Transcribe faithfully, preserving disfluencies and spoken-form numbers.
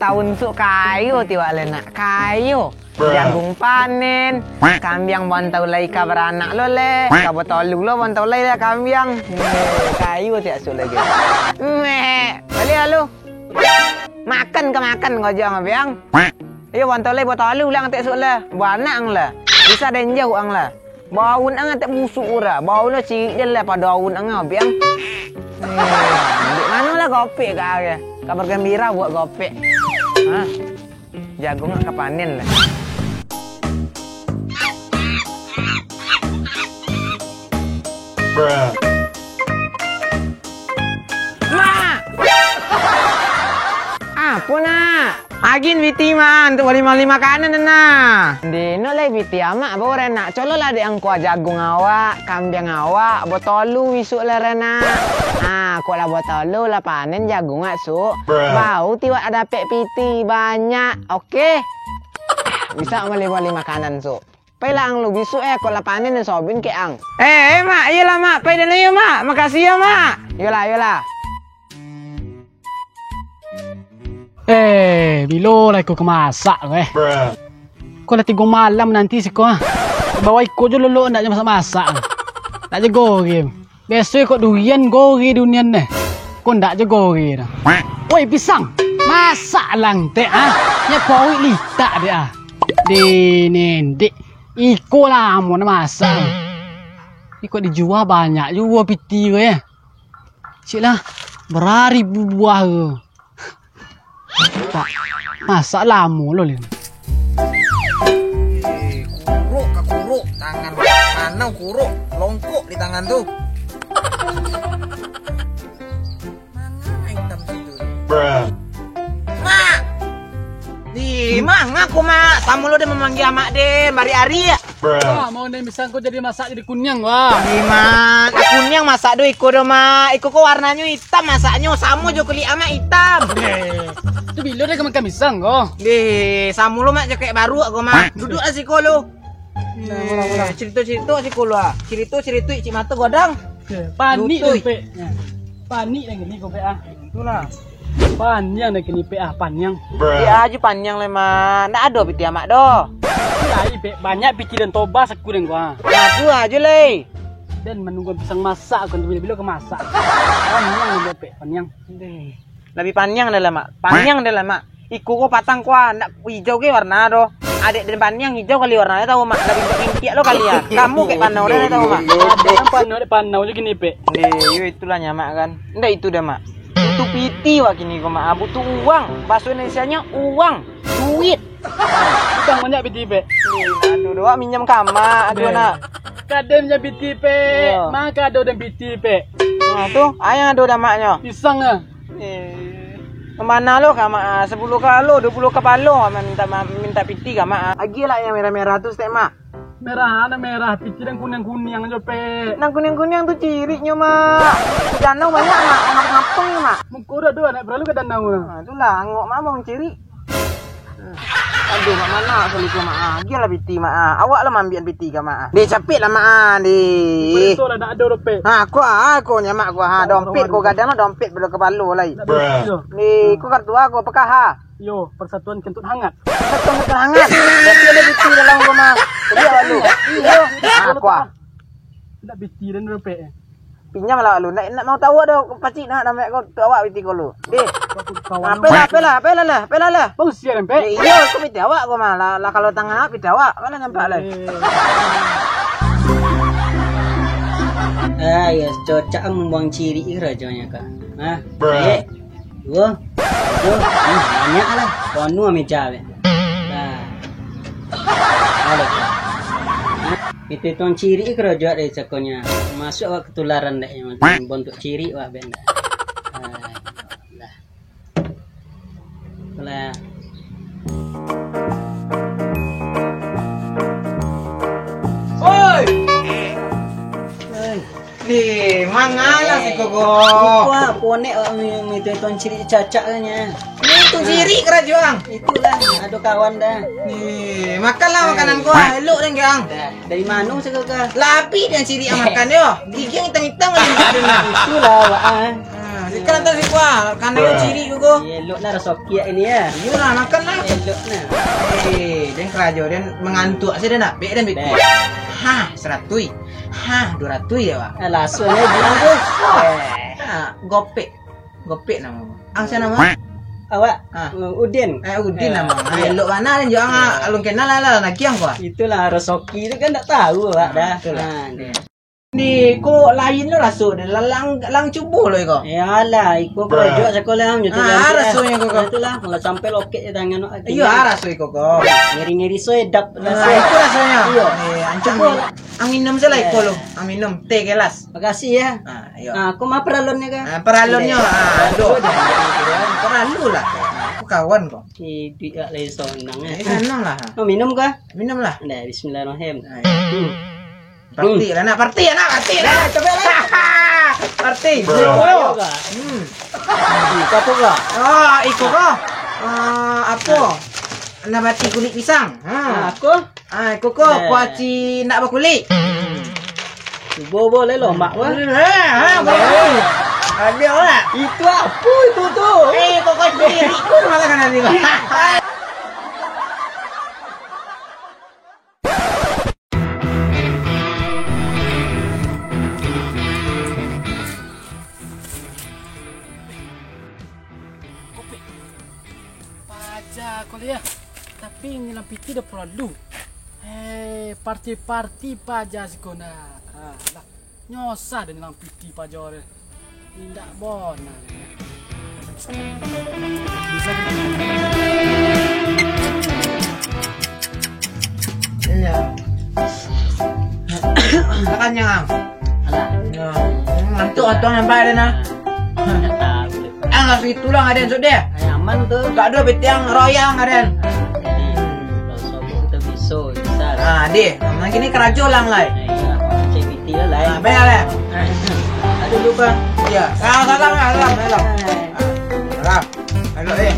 Taun suok kayo tiwak le nak, kayo. Jagung panen, kambiang bantau lai ka baranak lo le, ka batolu lo bantau lai lah kambiang. Kayo tiwak suok lagi. Mek, baliak lo. Makan ka makan ko jo ang biang. Iyo bantau lai batolu lah ang tiwak suok lah. Baranak ang lah. Bisa den jauah ang lah. Baun ang tak busuk ura. Baun lo cirik je lah pado aun ang abih ang. Eh, dek mano lah gopek ka ke? Kabar gembira buat gopek. Hah? Jagung ka panen lah. Mak! Apo nak? Agin piti, Mak, untuak bali-bali makanan, nah. Dino lai piti amak, baru nak. Cololah dek angku jagung awak, kambiang awak, botolu isuak lah, Renak. Ah, kok lah botolu, lah panen jagung awak, Suk. Baru tiwak dapek piti, banyak. Oke. Bisa bali-bali makanan, Suk. Pailah ang lu bisuak, eh, kok lah panen sobin kek ang. Eh, eh, Mak, iyolah, Mak. Pai dulu yo, Mak. Makasih yo, Mak. Iyolah, iyolah. Eh, bilo lah iko ka masak ko, eh? Ko lah tigo malam nanti siko, ah. Bawa iko jo lolok ndak jo masak-masak. Ndak jo goreng. Biaso iko durian goreng durian deh. Ko ndak jo goreng dah. Woi, pisang. Masak lantek, ah. Nyo porik litak dek, ah. Di nendek. Iko lamo nak masak. Iko dijua banyak juo piti ko, eh. Cik lah, bararibu buah ko. Tak, masak lamo lo, Lin. Eh, kuruk ka kuruk tangan. Mano kuruk, longkok di tangan tu. Manga itam situ. Mak! Di, manga ko, Mak? Samo lo den mamanggia amak den, bari ari. Wah, mau nih pisang ko jadi masak jadi kuniang, wah. Di, Mak, kuniang masak do iko do, Mak. Iko ko warnanyo itam masaknyo, samo jo kulik amak itam. Eh, tu bilo den ka makan pisang ko? Di, samo lo, Mak, jo kek baru ko, Mak. Duduak lah siko lo. Nah, murah, murah. Cirito-cirito siko lo, ah. Cirito-cirito icik mato godang. Oke, panik Lutut. Deh, Pek. Nah. Panik lagi ni ko, Pek, ah. Itulah. Paniang dah kini, Pek, ah, paniang. Dia aja paniang le, Mak. Ndak ado piti amak doh. Lai, Pek, banyak piti den toba saku den ko, ah. Nah, tu aja le. Den manunggu pisang masak, kan, bilo-bilo ka masak. Paniang deh, Pek, paniang. Deh. Labiah paniang dah lah, Mak. Paniang dah lah, Mak. Iko ko patang ko, ah, ndak hijau ge warna doh. Adek den paniang hijau kali warna, tahu, Mak. Labiah bintik-bintik lo kali, ah. Kamu kek panau dah, tahu, Mak. Adek den panau, dek panau je kini, Pek. Deh, yo itulah nyo, Mak, kan. Ndak itu dah, Mak. Butuh piti wak kini ko, Mak. Ah, butuh uang. Bahasa Indonesianyo uang, duit. Utang banyak piti, Pek. Aduh, doh, wak minjam ka amak, aduh, nak. Ka den minjam piti, Pek. Iyo. Manga ado den piti, Pek. Nah, tu, ayang ado dah maknyo. Pisang ah. Eh, mana lo ka amak, ah, sapuluah kapalo, duo puluah kapalo, ah, minta, minta piti ka amak, ah. Agiah lah yang merah-merah tu, stek, Mak. Merah, anak merah, piti nan kuniang-kuniang jo, Pek. Nan kuniang-kuniang tu ciriknyo, Mak. Di danau banyak, Mak. Ngapung-ngapung, Mak. Muko dah tu, anak perlu ka danau, Mak. Ah, itulah, angok mah mau cirik. Aduh, mak mana asal itu, Mak, ah. Agiah lah piti, Mak, ah. Awak lah maambiak piti ka, Mak, ah. Deh, capek lah, Mak, ah, deh. Betul lah, nak ado dompet. Ha, ko, ah, ko nyo, Mak, ko, ha. Dompet ko gadang lah, dompet pado kapalo lai. Nak ado dompet, yo. Deh, ko kartu, ah, ko, apakah, ha? Yo, Persatuan Kentut Hangat. Persatuan Kentut Hangat. Berarti ado piti dalam ko, Mak. Jadi, awak lu. Iyo. Ha, ko, ah. Nak piti dan dompet, eh. Pinjam lah lu. Nak, nak mau tahu ado pacik nak namek ko tu awak piti ko lu. Deh. Ape lah, ape lah, ape lah lah, ape lah lah. Bang sian, Pek. Eh, iyo, aku piti awak ko mah. Lah, lah kalau tangan awak piti awak, mana nampak lah. Eh. Ah, ya, cocok membuang cirik karajonyo ka. Hah? Dek. Duo. Tigo. Hmm, banyak lah. Penuh meja, Pek. Nah. Halo. Hah? Itu tuang cirik karajo dari sakonyo. Masuk awak ketularan dek yang bontuk cirik awak benda. Ah, lah. Lah. Oi! Oi. Ni, mangalah siko ko. Iko ah, ponek awak mi-, mi tuang cirik cacak kan nya. Ni tuang cirik karajo ang. Itulah, ado kawan dah. Ni, makanlah makanan ko ah, elok dan ang. Dah. Dari mano siko ka? Labi dan cirik ang makan yo. Gigi ang itam-itam kan. Itulah, Wak, ah. Ha, si Kan atas iko ah, kanai cirik ko. Elok lah rasoki ini ya. Iyo lah, makan lah. Elok nah. Eh, den karajo, den mangantuak sajo nak. Bek den bek. Bek. Ha, saratuih. Ha, duo ratuih ya, Pak. Ah, langsung aja. Eh. Ha, gopek. Gopek namo. Ang sia namo? Awak? Ah. Uh, Udin. Eh, Udin namo. Ah, elok bana den jo ang, ah, alun kenal lah, lah, nakiang ko. Itulah rasoki tu kan tak tahu awak dah. Itulah. Ha, dia. Di ko lain lo raso deh, lang, lang cubo lo iko. Iyolah, iko karajo sakolah nyo tu. Ah, rasonyo ko, ko. Itulah, kalau sampai lokek je tangan awak. Iyo, ah, raso iko ko. Ngeri-ngeri so edap. Ah, itu rasonyo. Iyo. Eh, ancang. Cubo lah. Ang minum salah iko lo. Ang minum teh gelas. Makasih ya. Ah, iyo. Ah, ko mah paralonnyo ka? Ah, paralonnyo. Ah, aduh. Paralu lah. Aku kawan ko. Iduik awak lai sonang eh. Eh, sanang lah. Oh, minum ka? Minum lah. Dah, bismillahirrahmanirrahim. Ah, iyo. Hmm. Parti lah nak, parti lah nak, parti lah. Eh, coba lah. Parti. Bro. Ayo ka? Hmm. Hmm, apo ka? Ah, iko ka? Ah, apo? Nabati kulik pisang. Ha. Ah, aku? Ah, iko ka? Eh. Kuaci nak bakulik. Hmm. Cubo boleh lo, mak, wah. Eh, ha, boleh. Ada lah. Itu apo itu tu? Eh, kok kau diri kau malah kan nanti. Kopek. Paja ko liah. Tapi nilang piti dah paralu. Hei, parti-parti paja siko nah. Alah, nyosah dah nilang piti paja deh. Indak bona. Iya. Makan yang am. Alah. Ya. Hmm, ngantuk atuang nampak dia nah. Ndak tahu. Ah, nggak segitu lah, Aden, sudah. Nyaman tu. Nggak ada betiang royang, Aden. Jadi, kalau sobo kita bisa, bisa. Ah, deh. Nah, kini karajo lang lai. Nah, iya, cek piti lah lai. Ah, banyak lah. Aduh, lupa. Iya. Ah, salam, salam, salam. Salam. Aduh, eh.